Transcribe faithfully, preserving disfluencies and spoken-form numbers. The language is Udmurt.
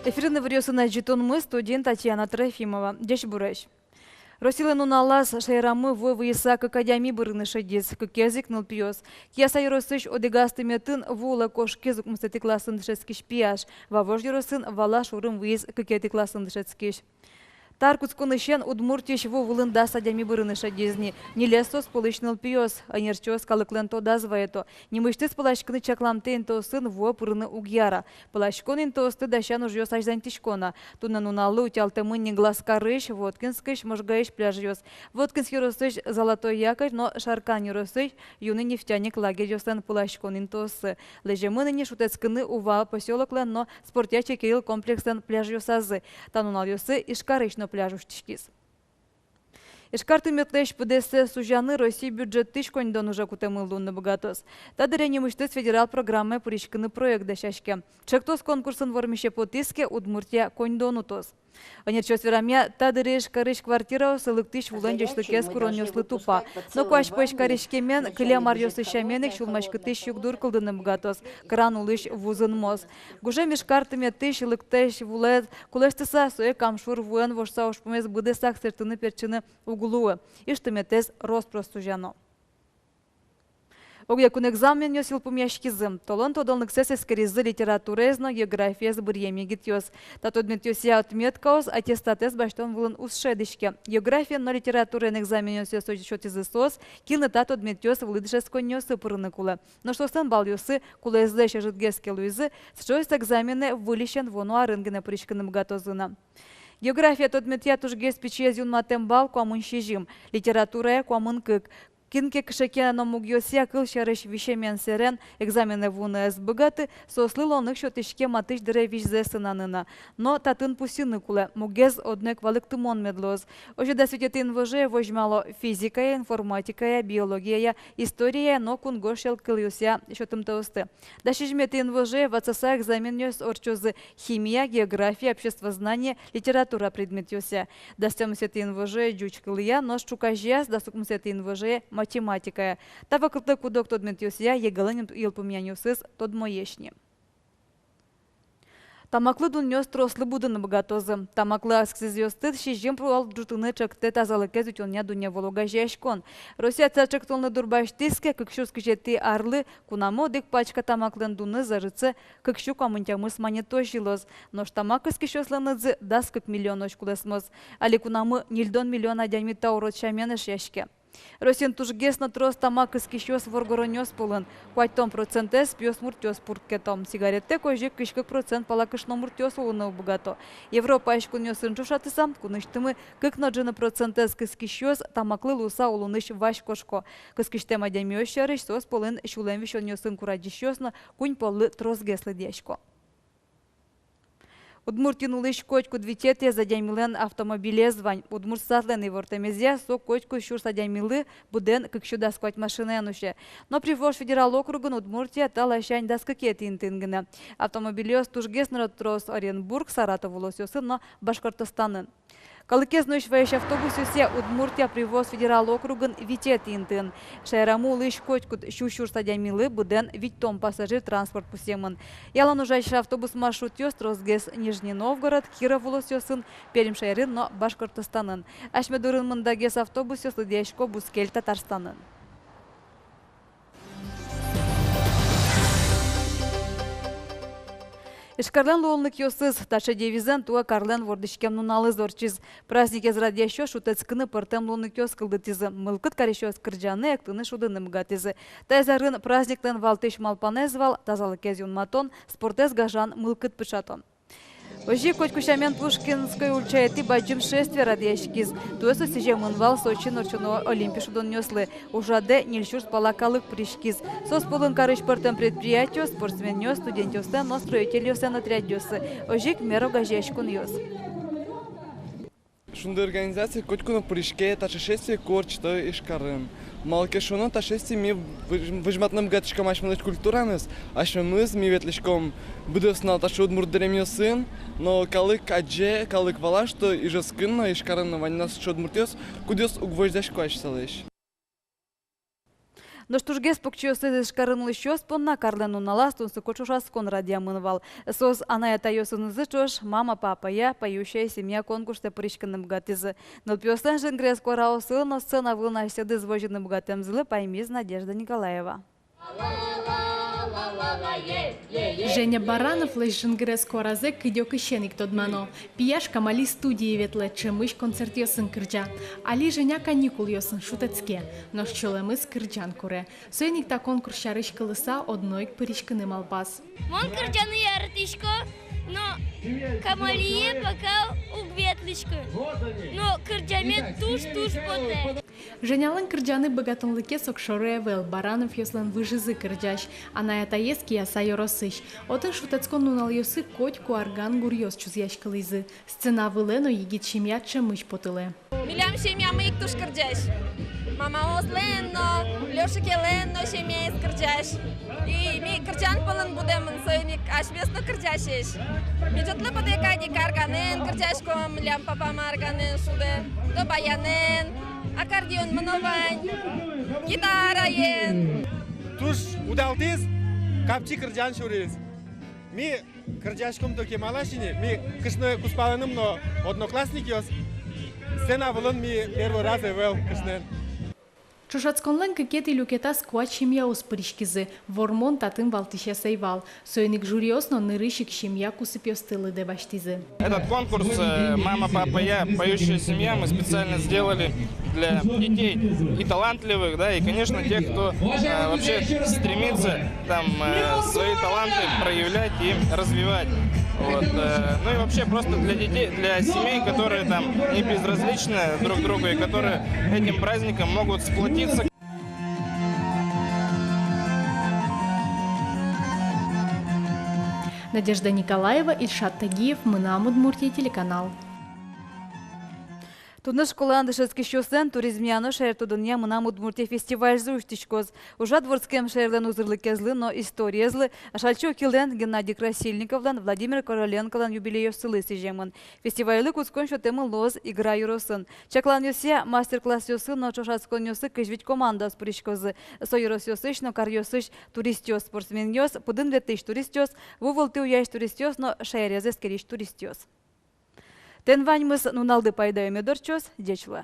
Эфирын иворъёсын ӝытонмы, студиын Татьяна Трофимова. Ӟечбуресь! Россилэн нуналаз шаерамы вуэ выйыса кык адями бырыны шедиз, кыкез ик нылпиос. Кияса ёросысь одӥгаз тыметын ву улэ кошкиз укмысэтӥ классын дышетскись пияш, Вавож ёросын вала шурым выйиз кыкетӥ классын дышетскись. Тар кутсконысен Удмуртиысь ву вылын дас адями бырыны шедиз ни, ньылез соос пӧлысь нылпиос. Ӧнерчиос калыклэн тодаз ваето: нимысьтыз пыласькыны чакламтэ интыосын вуэ пырыны уг яра. Пыласькон интыосты дасян ужъёс азьланьтӥсько на. Туннэ нуналлы утялтэмын ни Глазкарысь, Воткинскысь, Можгаысь пляжъёс. Воткинск ёросысь Золотой Якорь но Шаркан ёросысь Юный нефтяник лагерьёслэн пыласькон интыоссы. Лэземын ини шутэтскыны Ува посёлоклэн но Спортъя Чекерил комплекслэн пляжъёсазы. Та нуналъёсы Ижкарысь но пляж усьтӥськиз. Ижкар тыметлэсь быдэссэ сузяны Россия бюджетысь коньдон уже кутэмын луыны быгатоз. Та дыре нимысьтыз федерал программае пыриськыны проект дасяське. Ӵектос конкурсын вормисе потӥз ке, Удмуртия коньдон утоз. Ӧнерчиос верамъя, та дыре Ижкарысь квартираосы лыктӥсь вулэн ӟечлыкез куронъёслы тупа. Но куазь пӧсь кариськемен, кылем аръёсы сямен ик сюлмаськытӥсь югдур кылдыны быгатоз, кран улысь ву зынмоз. Гужем Ижкар тыметысь лыктӥсь вулэз кулэстыса, сое Кам шур вуэн вошса ужпумез быдэсак сэртыны-пертчыны уг луы. Иж тыметэз рос-прос сузяно. Огъя кун экзаменъёс йылпумъяськизы. Толон тодонлыксэс эскеризы литератураез но географиез быръем егитъёс. Та тодметъёсъя отметкаос аттестатэз басьтон вылын уз шӧдӥське. Географиен но литератураен экзаменъёсъя со-, сётӥзы соос, кинлы та тодметъёс вылӥ дышетсконниосы пырыны кулэ. Нош соослэн балъёссы кулэезлэсь ӧжытгес ке луизы, сыӵеос экзаменэ выльысен вуоно арын гинэ пыриськыны быгатозы на. География тодметъя тужгес пичиез юнматэм балл куамын сизьым, литературая куамын кык. Кин ке кыӵе ке но мугъёсъя кылсярысь висемен сэрен экзаменэ вуыны ӧз быгаты, соослы луонлык сётӥське матысь дыре визьзэс сынаны на. Но татын пусйыны кулэ, мугез одно ик валэктымон мед луоз. Озьы дас витетӥ инвожое возьмало физикая, информатикая, биологияя, историяя но кунгож сьӧл кылъёсъя сётымтэосты. Дас сизьыметӥ инвожое ватсаса экзаменъёс ортчозы химия, география, обществознание, литература предметъёсъя. Дас тямысэтӥ инвожое ӟуч кылъя, нош ӵуказеяз дас укмысэтӥ инвожое математикая. Та вакытлы куд-ог тодметъёсъя ЕГЭ-лэн йылпумъянъёсыз тодмоесь ни. Тамаклы дунъёс трослы будыны быгатозы. Тамаклы акцизъёсты сизьым пол ӝутыны ӵектэ тазалыкез утёнъя дунневыл огазеяськон. Россия та ӵектонлы дурбасьтӥз ке, кык сюрс кызетӥ арлы кунамы одӥг пачка тамаклэн дуныз ӧжытсэ кык сю куамын тямыс манетозь йылоз. Нош тамак кыскисьёслэн лыдзы дас кык миллионозь кулэсмоз. Али кунамы ньыльдон миллион адями та урод сямен эшъяське. Россиын тужгес но трос тамак кыскисьёс воргоронъёс пӧлын. Куатьтон процентэз пиосмуртъёс пурккето. Сигареттэк озьы ик кызь кык процент пала кышномуртъёс улыны уг быгато. Европаысь кунъёсын ӵошатыса, кунысьтымы кык но ӝыны процентэз кыскисьёс тамаклы луыса улонысь вазь кошко. Кыскисьтэм адямиос сярысь соос пӧлын сюлэм висёнъёсын курадӟисьёс но куинь поллы тросгес лыдъясько. Удмуртиын улӥсь котькуд витетӥез адямилэн автомобилез вань. Удмурт садлэн ивортэмезъя, со котькуд сюрс адямилы быдэн кык сю дас куать машинаен усе. Но Приволжск федерал округын Удмуртия та ласянь дас кыкетӥ интыын гинэ. Автомобильёс тужгес но трос Оренбург, Саратов улосъёсын но Башкортостанын. Калыкез нуись-ваись автобусъёсъя Удмуртия Приволжск федерал округын витетӥ интыын. Шаерамы улӥсь котькуд сю сюрс адямилы быдэн витьтон пассажир транспорт пусъемын. Ялан ужась автобус маршрутъёс тросгес Нижний Новгород, Киров улосъёсын, Пермь шаерын но Башкортостанын. Асьме дурын мындагес автобусъёс лыдъясько бускель Татарстанын. Ижкарлэн луонлыкъёсыз. Таӵе девизэн туэ карлэн вордӥськем нуналыз ортчиз. Праздникез радъясьёс шутэтскыны пӧртэм луонлыкъёс кылдытӥзы. Мылкыд карисьёс кырӟаны, эктыны, шудыны быгатӥзы. Таиз арын праздниклэн валтӥсь малпанэз вал тазалыкез юнматон, спортэз гажан мылкыд пыӵатон. Озьы ик котьку сямен Пушкинской ульчаетӥ бадӟым шествие радъяськиз. Туэ со сӥземын вал Сочиын ортчоно Олимпи шудонъёслы. Ужрадэ ньыль сюрс пала калык пыриськиз. Соос пӧлын карысь пӧртэм предприятиос, спортсменъёс, студентъёслэн но строительёслэн отрядъёссы, озьы ик мер огазеяськонъёс. «Шунды» организация котьку но пыриське таӵе шествие, ку ортчыто Ижкарын. Малы ке шуоно, та шествие ми возь-, возьматыны быгатӥськом асьмелэсь культурамес, асьмемыз, ми ветлӥськом быдэс нунал таӵе удмурт дэремъёсын, но калык адӟе, калык вала, что Ижевскын но, Ижкарын но вань на сыӵе удмуртъёс, кудъёс уг возьдасько асьсэлэсь. Нош тужгес покчиосыз Ижкарын улӥсьёс понна карлэн нуналаз тунсыко ӵошатскон радъямын вал. Соос анай-атайёсынызы ӵош «Мама, папа, я — поющая семья» конкурсэ пыриськыны быгатӥзы. Нылпиослэн жингрес куараосызлы но сцена вылын асьсэдыз возьыны быгатэмзылы паймиз Надежда Николаева. Женя Барановлэсь жингрес куаразэ кыдёкысен ик тодмано. Пияш «Камали» студие ветлэ, ӵемысь концертъёсын кырӟа. Али Женя каникулъёсын шутэтске, нош сюлэмыз кырӟан куре. Соин ик та конкурс сярысь кылыса, одно ик пыриськыны малпаз. Мон кырӟаны яратӥсько, но «Камалие» пока уг ветлӥськы. Но кырӟаме туж-туж потэ. Женялэн кырӟаны быгатонлыкез огшоры ӧвӧл, Барановъёслэн выжызы кырӟась, анай-атаез Кияса ёросысь. Отын шутэтскон нуналъёсы котьку арган гуръёс чузъяськылӥзы. Сцена вылэ но егит семья ӵемысь потылэ. Милям семьямы ик туж кырӟась. Мамаослэн но, Лёшикелэн но семьяез кырӟась. И ми кырӟан пӧлын будэмын, соин ик асьмеос но кырӟасесь. Ми ӝытлы потэ кадь ик арганэн кырӟаськом, милям папам арганэн шудэ, то баянэн, аккордеон мынэ вань, гитараен. Туж удалтӥз, капчи кырӟан сюриз. Ми кырӟаськом то кемалась ини, ми кышно кузпалэным но одноклассникъёс, сцена вылын ми первый раз ӧвӧл кышноен. Ӵошатсконлэн кыкетӥ люкетаз куать семьяос пыриськизы. Вормон татын валтӥсез ӧй вал. Соин ик жюриос но нырысь ик семья кусыпъёсты лыдэ басьтӥзы. Этот конкурс, э, «Мама, папа, я — поющая семья» мы специально сделали для детей и талантливых, да, и, конечно, тех, кто, э, вообще стремится там, э, свои таланты проявлять и развивать. Вот, э, ну и вообще просто для детей, для семей, которые там не безразличны друг другу и которые этим праздником могут сплотиться. Надежда Николаева, Ильшат Тагиев, «Мынам Удмуртие» телеканал. Туннэ школаын дышетскисьёслэн туризмъя но шаертодонъя «Мынам Удмуртие» фестивальзы усьтӥськоз. Ужрад вордскем шаерлэн узырлыкезлы но историезлы, Ашальчи Окилэн, Геннадий Красильниковлэн, Владимир Короленколэн юбилейёссылы сӥземын. Фестивальлы кутскон сётэмын луоз Игра ёросын. Чакланъёсъя, мастер-классъёсы но ӵошатсконъёсы кызь вить командаос пыриськозы. Со ёросъёсысь но каръёсысь туристъёс, спортсменъёс, пыдын ветлӥсь туристъёс, ву вылтӥ уясь туристъёс но шаерез эскерись туристъёс. Тӥни ваньмыз. Нуналды пайдаё мед ортчоз. Ӟеч луэ.